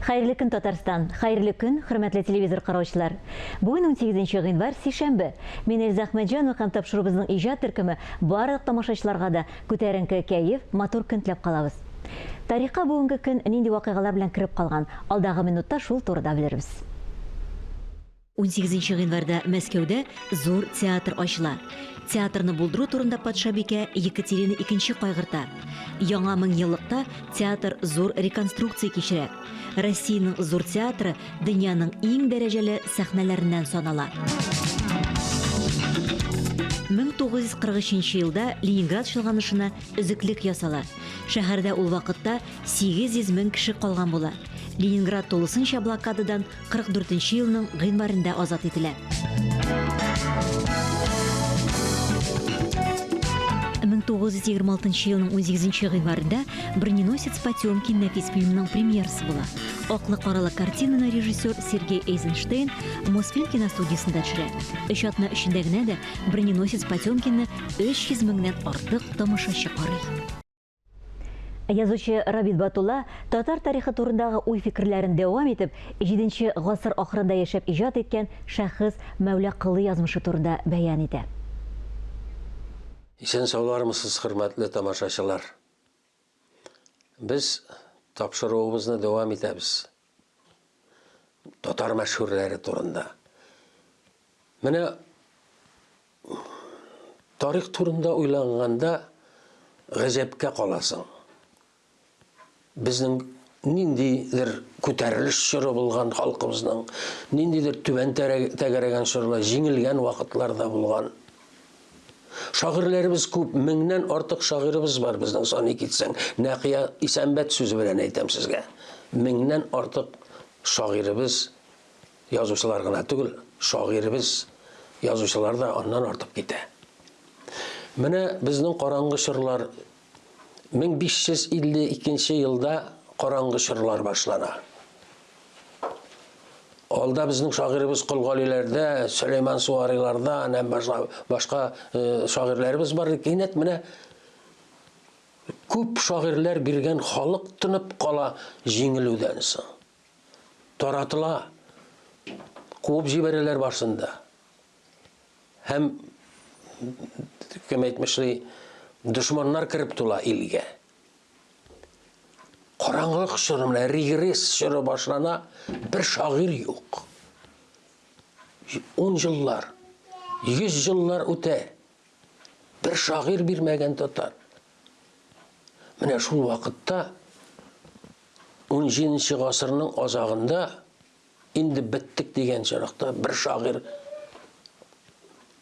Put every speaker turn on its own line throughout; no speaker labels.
Хәерле көн, Татарстан! Хәерле көн, хөрмәтле телевизор караучылар! Бүген 18 гыйнвар, сишәмбе. Мин Эльза Әхмәтҗанова һәм тапшыруыбызның иҗат төркеме барлык тамашачыларга да күтәренке кәеф, матур көн теләп калабыз. Тарихка бүгенге көн нинди вакыйгалар белән кереп калган, алдагы минутта шул турыда белербез. Унсигезенче гыйнварда Мәскәүдә Зур театр ачыла. Театрны булдыру турында патшабикә Екатерина Икенче кайгырта. Яңа меңьеллыкта театр зур реконструкция кичерә. Россиянең Зур театры дөньяның иң дәрәҗәле сәхнәләреннән санала. 1943 елда Ленинград чолганышына өзеклек ясала. Шәһәрдә ул вакытта 800 мең кеше калган була. Ленинград тулысынча блокададан 44 нче елның гыйнварында азат ителә. 1926 елның 18 гыйнварында Броненосец Потемкин нәфис фильмының премьерасы була. Аклы-каралы картинаны режиссер Сергей Эйзенштейн Мосфильм киностудиясендә төшерә. Өч атна эчендә генә дә Броненосец Потемкинны 300 меңнән артык тамашачы карый. Язучы Рабит Батулла татар тарихы турындагы уй-фикерләрен дәвам итеп, җиденче гасыр ахырында яшәп иҗат иткән шәхес Мәүла Колый язмышы турында бәян итә.
Исән-саулармысыз, хөрмәтле тамашачылар! Без тапшыруыбызны дәвам итәбез. Татар мәшһүрләре турында. Менә Тарих турында уйланганда гаҗәпкә каласың. Безнең ниндидер күтәрелеш чоры булган халкыбызның, ниндидер түбән тәгәрәгән чорлар, җиңелгән вакытлар да булган. Шагыйрьләребез күп, меңнән артык шагыйребез бар безнең, саный китсәң. Нәкыя Исәнбәт сүзе белән әйтәм сезгә. Меңнән артык шагыйребез Язучылар гына түгел, шагыйребез, язучылар да аннан артып китә. Менә безнең караңгы чорлар 1552 елда караңгы чорлар башлана. Алда безнең шагыйребез Кол Галиләрдә, Сөләйман Суариларда һәм башка э, шагыйрьләребез бар. Кинәт менә күп шагыйрьләр биргән халык тынып кала җиңелүдән соң. Таратыла. Куып җибәрәләр барсын да. Һәм кем әйтмешли, дошманнар кереп тула илгә. Караңгылык чоры менә регресс чоры башлана, бер шагыйрь юк. Ун еллар, йөз еллар үтә. Бер шагыйрь бирмәгән татар. Менә шул вакытта Унҗиденче гасырның азагында, инде беттек дигән чоракта бер шагыйрь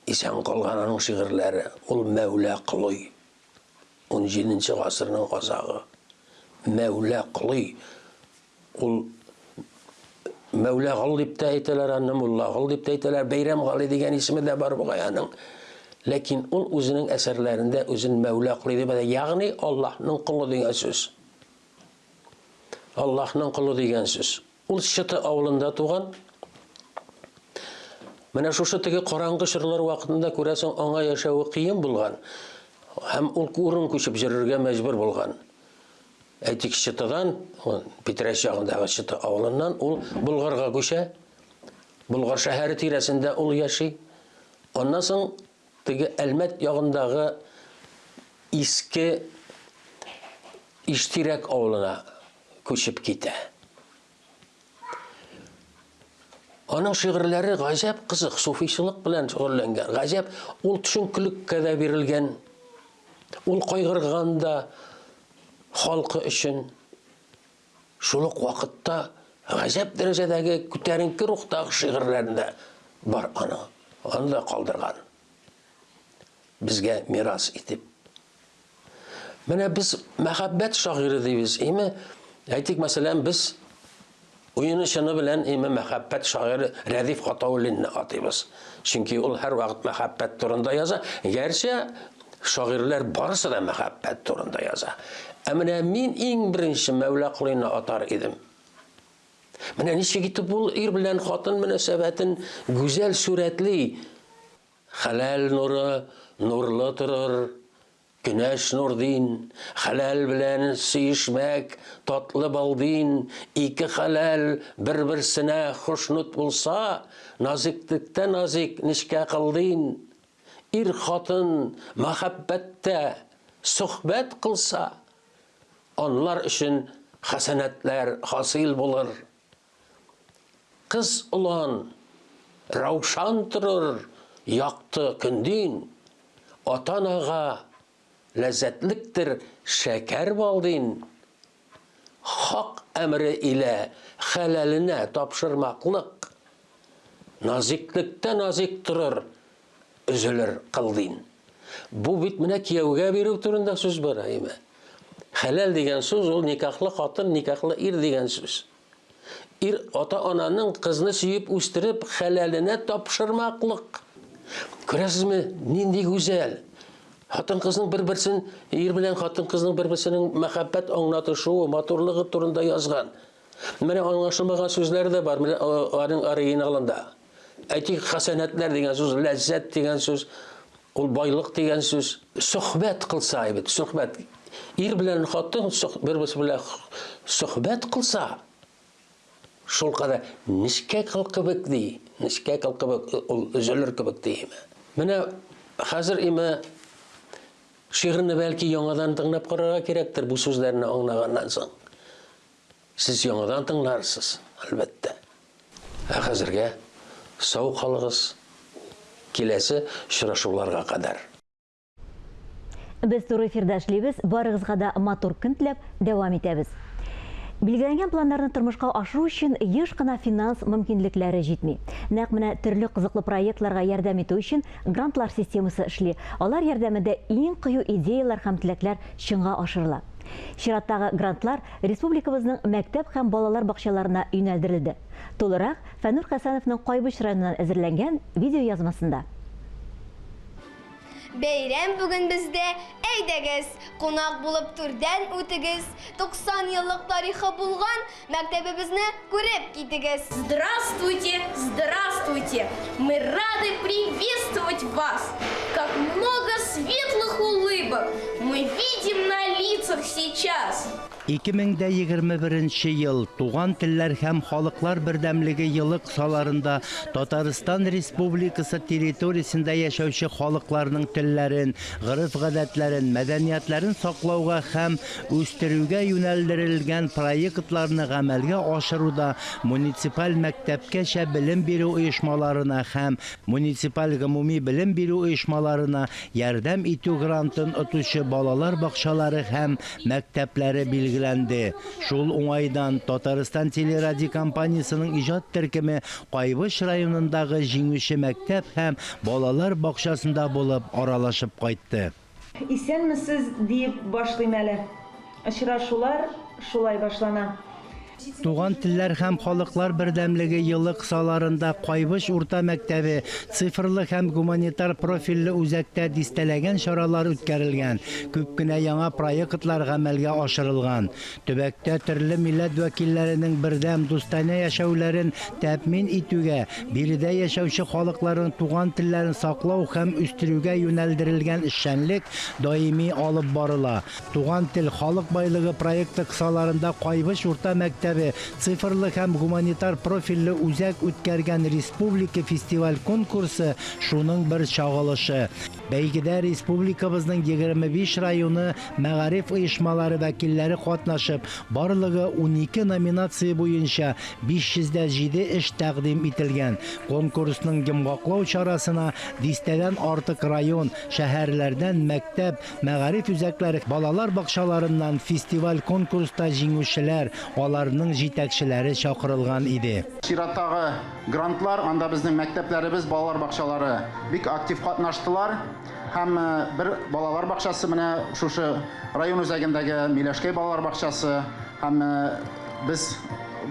исән калган аның шигырьләре, ул Мәүлә Колый. Унҗиденче гасырның азагы. Мәүлә Колый. Ул Мәүлә Гол дип тә әйтәләр аны, Мулла Гол дип тә әйтәләр, Бәйрәм Гали дигән исеме дә бар бугай аның. Ләкин ул үзенең әсәрләрендә үзен Мәүлә Колый дип әйтә, ягъни Аллаһның колы дигән сүз. Аллаһның колы дигән сүз. Ул Чыты авылында туган. Менә шушы теге караңгы чорлар вакытында күрәсең, аңа яшәве кыен булган. Һәм ул урын күчеп йөрергә мәҗбүр булган. Әйтик, Чытыдан, Питрәч ягындагы Чыты авылыннан ул Болгарга күчә. Болгар шәһәре тирәсендә ул яши. Аннан соң теге Әлмәт ягындагы Иске Иштирәк авылына күчеп китә. Аның шигырьләре гаҗәп кызык, суфичылык белән шөгыльләнгән. Гаҗәп, ул төшенкелеккә дә бирелгән. Ул кайгырган да халкы өчен. Шул ук вакытта гаҗәп дәрәҗәдәге күтәренке рухтагы шигырьләрендә бар аның. Аны да калдырган. Безгә мирас итеп. Менә без мәхәббәт шагыйре дибез, име? Әйтик, мәсәлән, без уены чыны белән име мәхәббәт шагыйре Рәдиф Гатауллинны атыйбыз. Чөнки ул һәрвакыт мәхәббәт турында яза. Гәрчә шагыйрьләр барысы да мәхәббәт турында яза. Ә менә мин иң беренче Мәүла Колыйны атар идем. Менә ничек итеп ул ир белән хатын мөнәсәбәтен гүзәл сурәтли. Хәләл нуры нурлы торыр. Көнәш нурдин, хәләл белән сөешмәк, татлы балдин, ике хәләл бер-берсенә хошнут булса, назиклектә назик нечкә кылдин. Ир-хатын мәхәббәттә сохбәт кылса, анлар өчен хәсәнәтләр хасыйл булыр. Кыз олан, раушан торыр якты көндин, Ата-анага ләззәтлектер шәкәр балдин. Хак әмере илә хәләленә тапшырмаклык, Назиклектә назик торыр, өзелер кылдин. Бу бит менә кияүгә бирү турында сүз бара, әйме? Хәләл дигән сүз ул никахлы хатын, никахлы ир дигән сүз. Ир ата-ананың кызны сөеп үстереп хәләленә тапшырмаклык. Күрәсезме, нинди гүзәл. Хатын-кызның бер-берсен, ир белән хатын-кызның бер-берсенең мәхәббәт аңлатышуы, матурлыгы турында язган. Менә аңлашылмаган сүзләре дә бар, менә аның оригиналында. Әйтик, хәсәнәтләр дигән сүз, ләззәт дигән сүз, ул байлык дигән сүз. Сөхбәт кылса, бит, сөхбәт. Ир белән хатын бер-берсе белән сөхбәт кылса, шул кадәр нечкә кыл кебек ди, нечкә кыл кебек ул өзелер кебек ди. Менә хәзер име шигырьне бәлки яңадан тыңлап карарга кирәктер бу сүзләрне аңлаганнан соң. Сез яңадан тыңларсыз, әлбәттә. Ә хәзергә сау калыгыз, киләсе очрашуларга кадәр.
Без туры эфирда эшлибез, барыгызга да матур көн теләп, дәвам итәбез. Билгеләнгән планнарны тормышка ашыру өчен еш кына финанс мөмкинлекләре җитми. Нәкъ менә төрле кызыклы проектларга ярдәм итү өчен грантлар системасы эшли. Алар ярдәмендә иң кыю идеяләр һәм теләкләр чынга ашырыла. Чираттагы грантлар республикабызның мәктәп һәм балалар бакчаларына юнәлдерелде. Тулырак Фәнүр Хәсәновның Кайбыч районыннан әзерләнгән видеоязмасында.
Бәйрәм бүген бездә, әйдәгез, кунак булып түрдән үтегез, 90 еллык тарихы булган мәктәбебезне күреп китегез.
Здравствуйте, здравствуйте! Мы рады приветствовать вас! Как много светлых улыбок мы видим на лицах сейчас!
2021 ел Туган телләр һәм халыклар бердәмлеге елы кысаларында Татарстан Республикасы территориясендә яшәүче халыкларның телләрен, гореф-гадәтләрен, мәдәниятләрен саклауга һәм үстерүгә юнәлдерелгән проектларны гамәлгә ашыруда муниципаль мәктәпкәчә белем бирү оешмаларына һәм муниципаль гомуми белем бирү оешмаларына ярдәм итү грантын отучы балалар бакчалары һәм мәктәпләре билгеләнде. Шул уңайдан Татарстан телерадиокомпаниясенең иҗат төркеме Кайбыч районындагы җиңүче мәктәп һәм балалар бакчасында булып аралашып кайтты.
Исәнмесез, диеп башлыйм әле. Очрашулар шулай башлана.
Туган телләр һәм халыклар бердәмлеге елы кысаларында Кайбыч урта мәктәбе цифрлы һәм гуманитар профильле үзәктә дистәләгән чаралар үткәрелгән, күп кенә яңа проектлар гамәлгә ашырылган. Төбәктә төрле милләт вәкилләренең бердәм, дустанә яшәүләрен тәэмин итүгә, биредә яшәүче халыкларның туган телләрен саклау һәм үстерүгә юнәлдерелгән эшчәнлек даими алып барыла. Туган тел, халык байлыгы проекты кысаларында Кайбыч урта мәктәбе цифрлы һәм гуманитар профильле үзәк үткәргән республика фестиваль-конкурсы шуның бер чагылышы. Бәйгедә республикабызның 25 районы мәгариф оешмалары вәкилләре катнашып, барлыгы 12 номинация буенча 507 эш тәкъдим ителгән. Конкурсның йомгаклау чарасына дистәдән артык район, шәһәрләрдән мәктәп, мәгариф үзәкләре, балалар бакчаларыннан фестиваль-конкурста җиңүчеләр, аларның җитәкчеләре чакырылган иде.
Чираттагы грантлар, анда безнең мәктәпләребез, балалар бакчалары бик актив катнаштылар. Һәм бер балалар бакчасы менә шушы район үзәгендәге Миләшкәй балалар бакчасы һәм без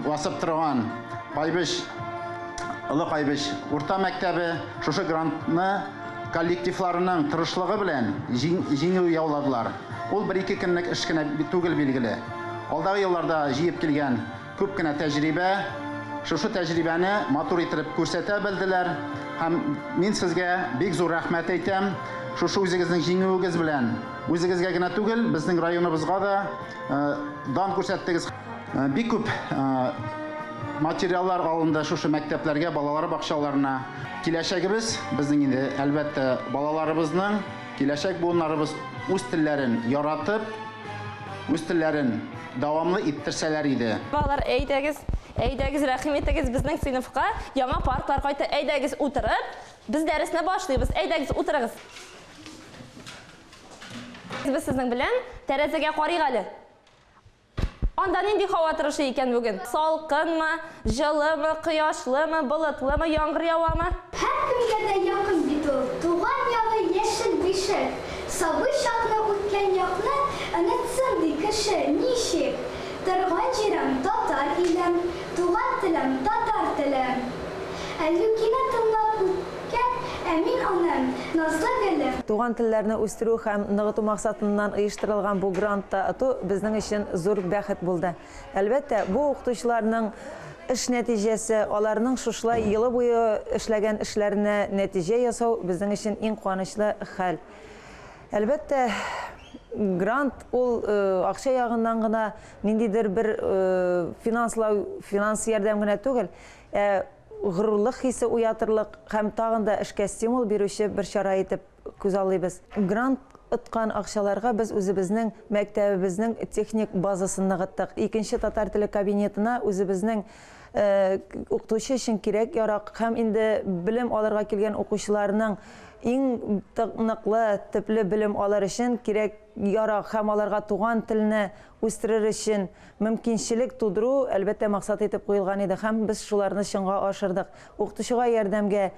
басып торган Кайбыч, Олы Кайбыч урта мәктәбе шушы грантны коллективларының тырышлыгы белән җиңү яуладылар. Ул бер-ике көнлек эш кенә түгел билгеле. Алдагы елларда җыеп килгән күп кенә тәҗрибә, шушы тәҗрибәне матур иттереп күрсәтә белделәр. Һәм мин сезгә бик зур рәхмәт әйтәм. Шушы үзегезнең җиңүегез белән. Үзегезгә генә түгел, безнең районыбызга да дан күрсәттегез. Бик күп материаллар алынды шушы мәктәпләргә, балалар бакчаларына. Киләчәгебез безнең инде, әлбәттә, балаларыбызның, киләчәк буыннарыбыз үз телләрен яратып, үз телләрен дәвамлы иттерсәләр иде.
Балалар, әйдәгез, әйдәгез, рәхим итегез безнең сыйныфка. Яңа партлар кайтты. Әйдәгез, утырып, без дәресне башлыйбыз. Әйдәгез, утырыгыз. Без сезнең белән тәрәзәгә карыйк әле. Анда нинди һава торышы икән бүген? Салкынмы, җылымы, кояшлымы, болытлымы, яңгыр явамы?
Һәркемгә дә якын бит ул, туган ягы яшел бишек. Сабый чакны үткән якны онытсын ди кеше ничек? Торган җирем, татар илем, туган телем, татар телем. Әллүкине тыңлап үткән, ә мин аның назлы гөле.
Туган телләрне үстерү һәм ныгыту максатыннан оештырылган бу грантта оту безнең өчен зур бәхет булды. Әлбәттә, бу укытучыларның эш нәтиҗәсе, аларның шушылай елы буе эшләгән эшләренә нәтиҗә ясау безнең өчен иң куанычлы хәл. Әлбәттә, грант ул акча ягыннан гына ниндидер бер финанслау, финанс ярдәм генә түгел, Ә горурлык хисе уятырлык һәм тагын да эшкә стимул бирүче бер чара итеп күзаллыйбыз. Грант откан акчаларга без үзебезнең мәктәбебезнең техник базасын ныгыттык. Икенче татар теле кабинетына үзебезнең укытучы өчен кирәк-ярак һәм инде белем алырга килгән укучыларның иң ныклы, төпле белем алыр өчен кирәк-ярак һәм аларга туган телне үстерер өчен мөмкинчелек тудыру, әлбәттә, максат итеп куелган иде һәм без шуларны чынга ашырдык. Укытучыга ярдәмгә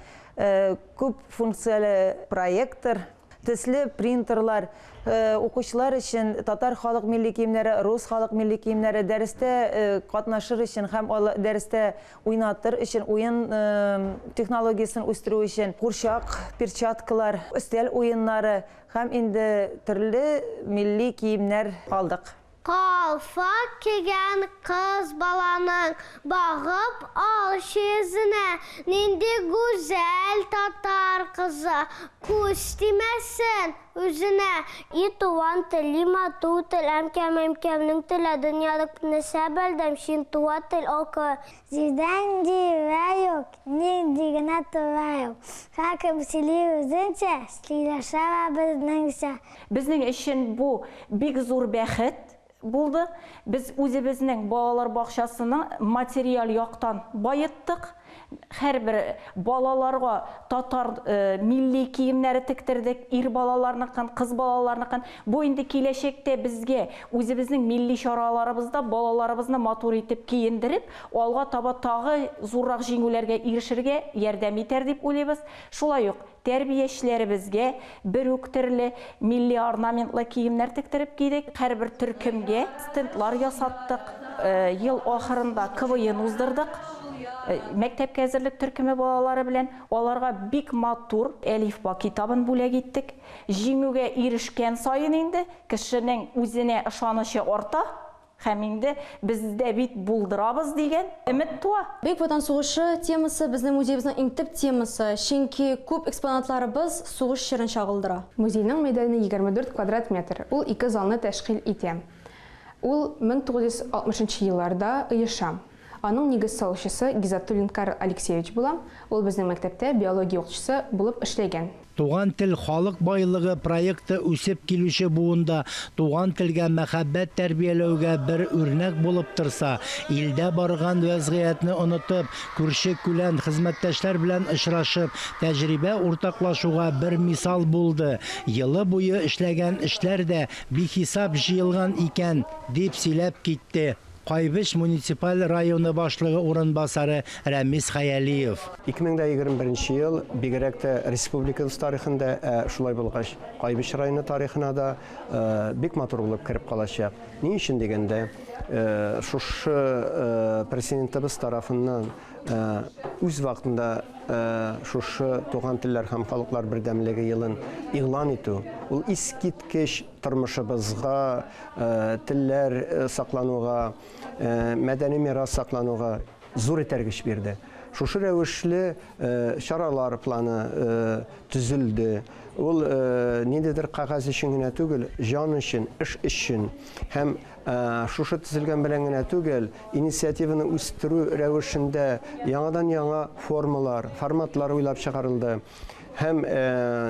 күп функцияле проектор, төсле принтерлар, укучылар өчен татар халык милли киемнәре, рус халык милли киемнәре, дәрестә катнашыр өчен һәм дәрестә уйнатыр өчен, уен технологиясен үстерү өчен курчак, перчаткалар, өстәл уеннары һәм инде төрле милли киемнәр алдык.
Калфак кигән кыз баланың Багып алчы йөзенә, Нинди гүзәл татар кызы, Күз тимәсен үзенә. И туган тел, и матур тел, Әнкәм, әнкәмнең теле, Дөньяда күп нәрсә белдем, Син туган тел окы. Җирдән җиргә юк, нинди генә түрә юк. Һәркем сөйли үзенчә, сөйләшә дә безнеңчә.
Безнең өчен бу бик зур бәхет булды. Без үзебезнең балалар бакчасының материаль яктан баеттык. Һәрбер балаларга татар милли киемнәре тектердек, ир балаларныкын, кыз балаларныкын. Бу инде киләчәктә безгә үзебезнең милли чараларыбызда балаларыбызны матур итеп киендереп, алга таба тагы зуррак җиңүләргә ирешергә ярдәм итәр дип уйлыйбыз. Шулай ук тәрбиячеләребезгә бер үк төрле милли орнаментлы киемнәр тектереп кидек. Һәрбер төркемгә стендлар ясаттык. Ел ахырында КВН уздырдык. Мәктәпкә әзерлек төркеме балалары белән. Аларга бик матур Әлифба китабын бүләк иттек. Җиңүгә ирешкән саен инде кешенең үзенә ышанычы арта һәм инде без дә бит булдырабыз дигән өмет туа.
Бөек Ватан сугышы темасы безнең музеебызның иң төп темасы, чөнки күп экспонатларыбыз сугыш чорын чагылдыра.
Музейның мәйданы 24 квадрат метр, ул ике залны тәшкил итә. Ул 1960 нчы елларда оеша. Аның нигез салучысы Гизатуллин Карл Алексеевич була, ул безнең мәктәптә биология укытучысы булып эшләгән.
Туган тел, халык байлыгы проекты үсеп килүче буында туган телгә мәхәббәт тәрбияләүгә бер үрнәк булып торса, илдә барган вәзгыятьне онытып, күрше-күлән, хезмәттәшләр белән очрашып, тәҗрибә уртаклашуга бер мисал булды. Елы буе эшләгән эшләр дә бихисап җыелган икән, дип сөйләп китте. Кайбыч муниципаль районы башлыгы урынбасары Рәмис Хәялиев.
2021 нче ел бигрәк тә республикабыз тарихында, ә шулай булгач, Кайбыч районы тарихына да бик матур булып кереп калачак. Ни өчен дигәндә, шушы Президентыбыз тарафыннан үз вакытында шушы Туган телләр һәм халыклар бердәмлеге елын игълан итү, ул искиткеч тормышыбызга, телләр саклануга, мәдәни мирас саклануга зур этәргеч бирде. Шушы рәвешле чаралар планы төзелде. Ул ниндидер кәгазь өчен генә түгел, җан өчен, эш өчен һәм шушы төзелгән белән генә түгел, инициативаны үстерү рәвешендә яңадан-яңа формалар, форматлар уйлап чыгарылды. Һәм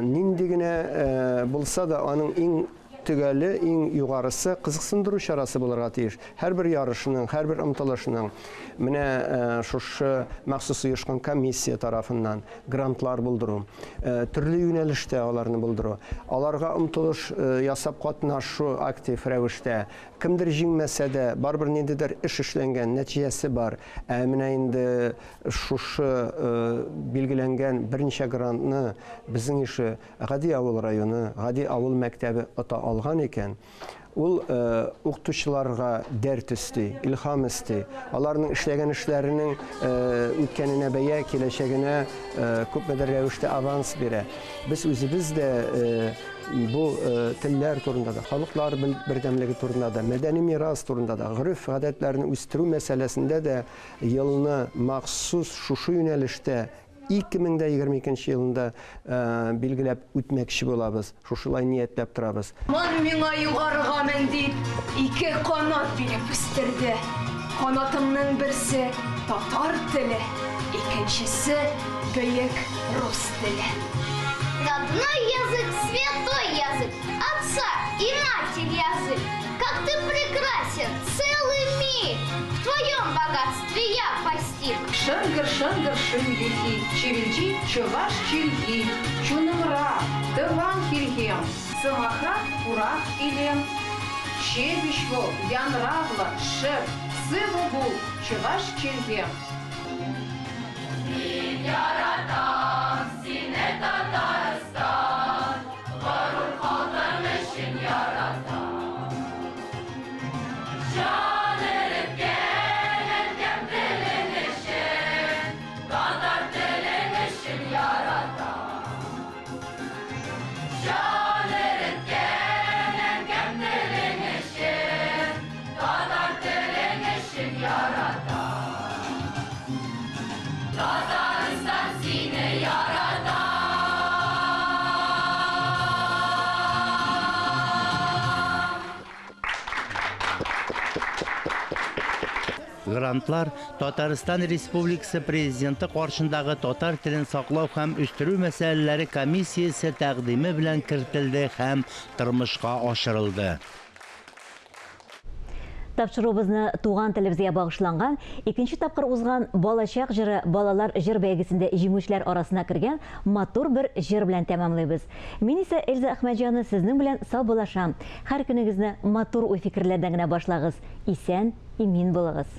нинди генә булса да, аның иң төгәле, иң югарысы кызыксындыру чарасы булырга тиеш. Һәрбер ярышның, һәрбер омтылышның менә шушы махсус оешкан комиссия тарафыннан грантлар булдыру, төрле юнәлештә аларны булдыру, аларга омтылыш ясап катнашу актив рәвештә. Кемдер җиңмәсә дә, барыбер ниндидер эш эшләнгән, нәтиҗәсе бар. Ә менә инде шушы билгеләнгән берничә грантны безнең ише гади авыл районы, гади авыл мәктәбе ота алган икән, ул укытучыларга дәрт өсти, илһам өсти. Аларның эшләгән эшләренең үткәненә бәя, киләчәгенә күпмедер рәвештә аванс бирә. Без үзебез дә бу телләр турында да, халыклар бердәмлеге турында да, мәдәни мирас турында да, гореф-гадәтләрне үстерү мәсьәләсендә дә елны махсус шушы юнәлештә 2022 елында билгеләп үтмәкче булабыз, шушылай ниятләп торабыз.
Мон миңа югарыга мен дип, ике канат биреп үстерде. Канатымның берсе, татар теле, икенчесе, бөек рус теле.
Родной язык, святой язык, отца и матери язык. Как ты прекрасен, целый мир! В твоем богатстве я постиг.
Шӑнкӑр-шӑнкӑр шыв юххи, Чӗвӗлчи чӑваш чӗлхи. Чунӑмра, тӑван хӗлхем, Сӑмахра пурах илем. Ҫепӗҫ вӑл, янравлӑ, шеп, Сывӑ пул, чӑваш чӗлхем!
Мин яратам сине, Татарстан, Горур халкың өчен яратам. Җан эреткән әнкәм телең өчен, Татар телең өчен яратам. Җан эреткән әнкәм телең өчен, Татар телең өчен яратам. Татарстан сине яратам.
Грантлар Татарстан Республикасы Президенты каршындагы татар телен саклау һәм үстерү мәсьәләләре комиссиясе тәкъдиме белән кертелде һәм тормышка ашырылды.
Тапшыруыбызны туган телебезгә багышланган икенче тапкыр узган Балачак җыры балалар җыр бәйгесендә җиңүчеләр арасына кергән матур бер җыр белән тәмамлыйбыз. Мин исә Эльза Әхмәтҗанова сезнең белән саубуллашам. Һәр көнегезне матур уй-фикерләрдән генә башлагыз. Исән, имин булыгыз.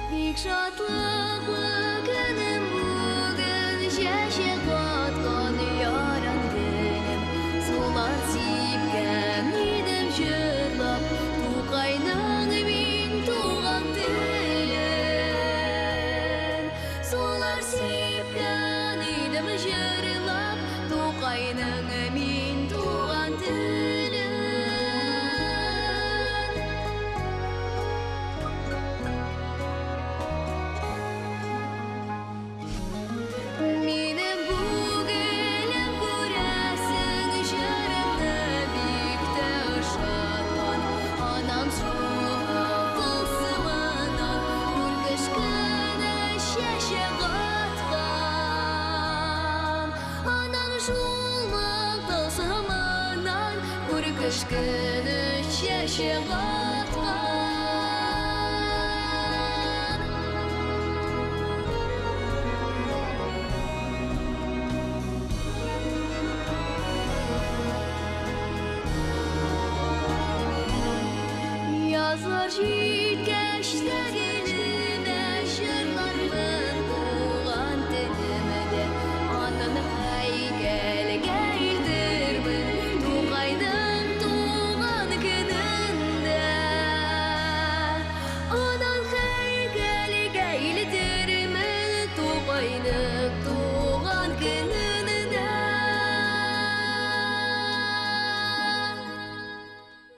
Бик шатлыклы көнем бүген, чәчәк аткан яран гөлем. Сулар сипкән идем җырлап, Тукайның мин туган телен. Сулар сипкән идем җырлап, Тукайның мин туган телен. Минем бу гөлем күрәсең, җырымны бик тә ошаткан. Анам шул тылсымыннан күркешкенә чәчәк аткан. Анам шул тылсымыннан күркешкенә чәчәк аткан. Язлар җиткәч тә.